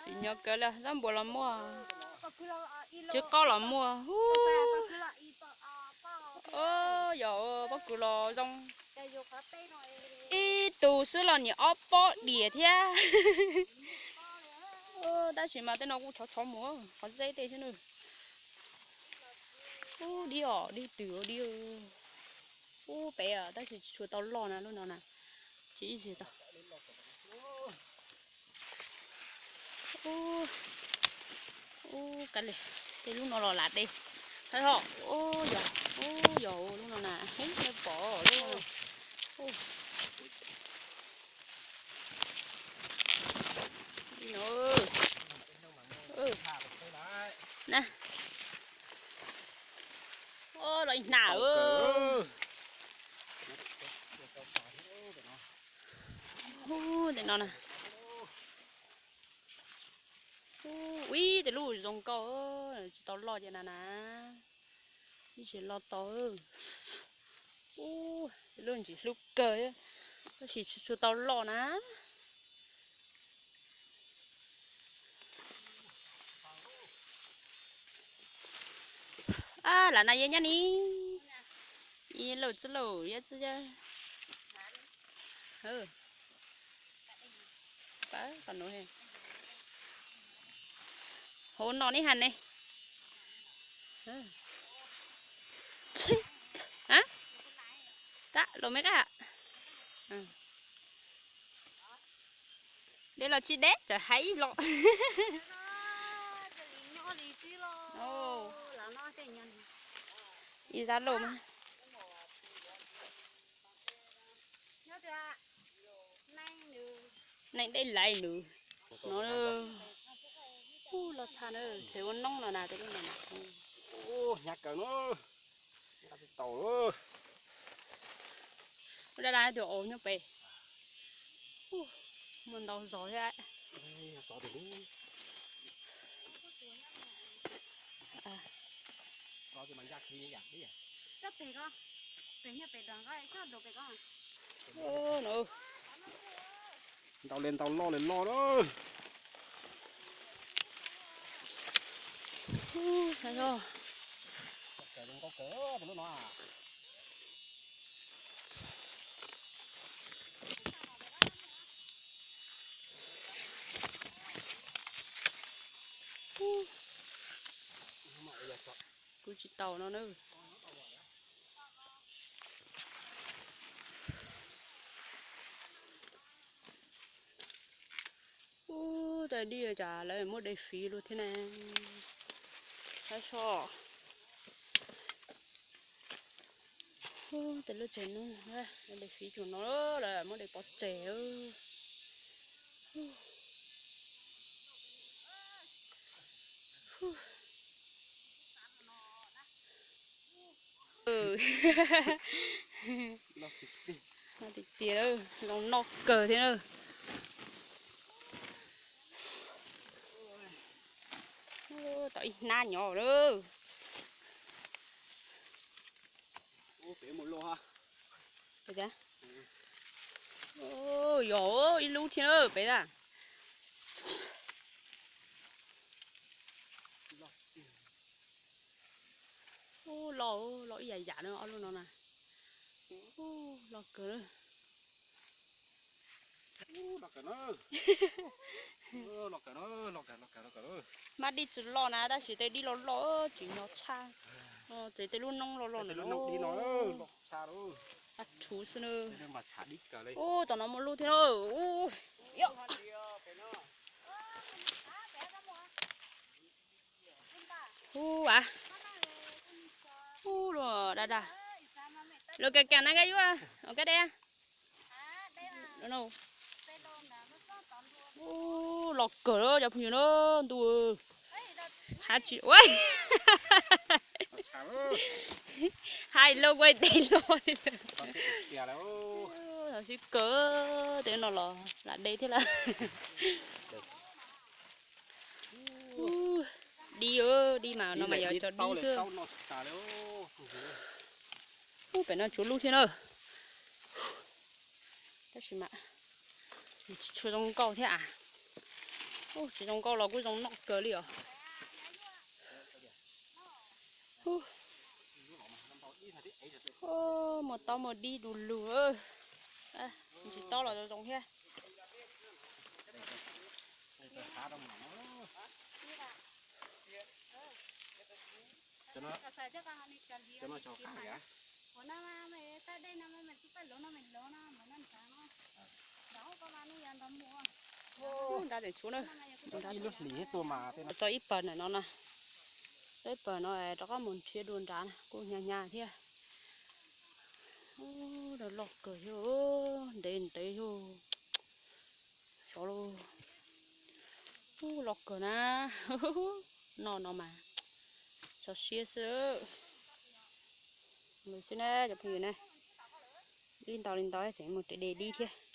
Tsim nyog kawg li, zaub npua los muaj, tsw qaub los muaj. Yog pob kws los zoo. Ib tug xwb los niam ob pob diam thiab. Tab sis mas tej no kuj tshov tshov muag, qhov zeb tej xwb na. Ub, dib os, dib twm ua dib. Ub, pem tab sis tsis tshua tau loj na, lub no na, tsis ib tsis tau. Ub, ub, kav liam, tej lub no los lam de. Ub, yog, ub, yog lub no na, heev, pom lub no. Na, los ib hnab. Ub, tej no na. Ub, ib tej lub zoo nkauj, tsis tau loj ces na na. Ib tsis loj tau. Ub, tej lub ntsis hlub kawg, tab sis tsis tshua tau loj na. Ab, lam na yeb nyab ni. Ib lauj txwb lauj yeb txwb. Hauv no ne ha ne. Tab los me qab. Deb los tsis deb, txawm hais ib los. Ib zab lauj mas. Neeg dej laiv nws no. Ub, los tshaj na, tsev ua noob no na, tej lub no na. Hnyav kawg no. Tsis tau. Ua dab dab tias aus nyob pem. Muaj ntau zog thiab. Ntau li ntau loj li loj na. Kuv tsis tau no na. Ub, tej dib cas lawv muab de fiv luaj thiab ne. Saib soj. Ub, tej lub tsev no, de fiv tsuas no lawm muab de pov tseg. Tiag tiag, zoo noj kawg thiab na. Tau ib hnab nyob lawm. Yog ib lub thiab na pem na. Ub, loj, loj ib yam yam na ob lub no na. Ub, loj kawg na. Mab dib tsis loj na tab sis tej dib loj loj tsis nyog tshaj. Tsev tej lub noob loj loj no. Ab, rhuv xwb na. Ub, tom no muaj lub thiab na. Ub, a, ub, lub daj daj. Lawv kas kas na koj yuav ua kab deb. Ub, loj kawg cov phooj ywg na, ntuj. Hais tsis, hais loj ua dej loj li. Txhob sib kawg, tej no los lam de thiab lawm. Dib, dib mas no mas yog cov dib xwb. Ub, pem no tsuav lub thiab na. Tab sis mas tsis tshua zoo nkauj thiab as. Tsis zoo nkauj los kuj zoo noj kawg li os. Muaj taub muaj dib du lug. Tsis taub los zoo zoo thiab. Nrab tseem tshuav na. Tso ib pawg ntawm no na. Tso ib pawg no rov qab mus nrhiav dua nrad na, kuj hnyav hnyav thiab. Ub, loj kawg thiab, ntev ntev thiab. Xyov lauj. Ub, loj kawg na. Noj no mas txaus siab xwb. Mus xwb na cov phooj ywg na. Dib ntau li ntau tseem mus de dib thiab.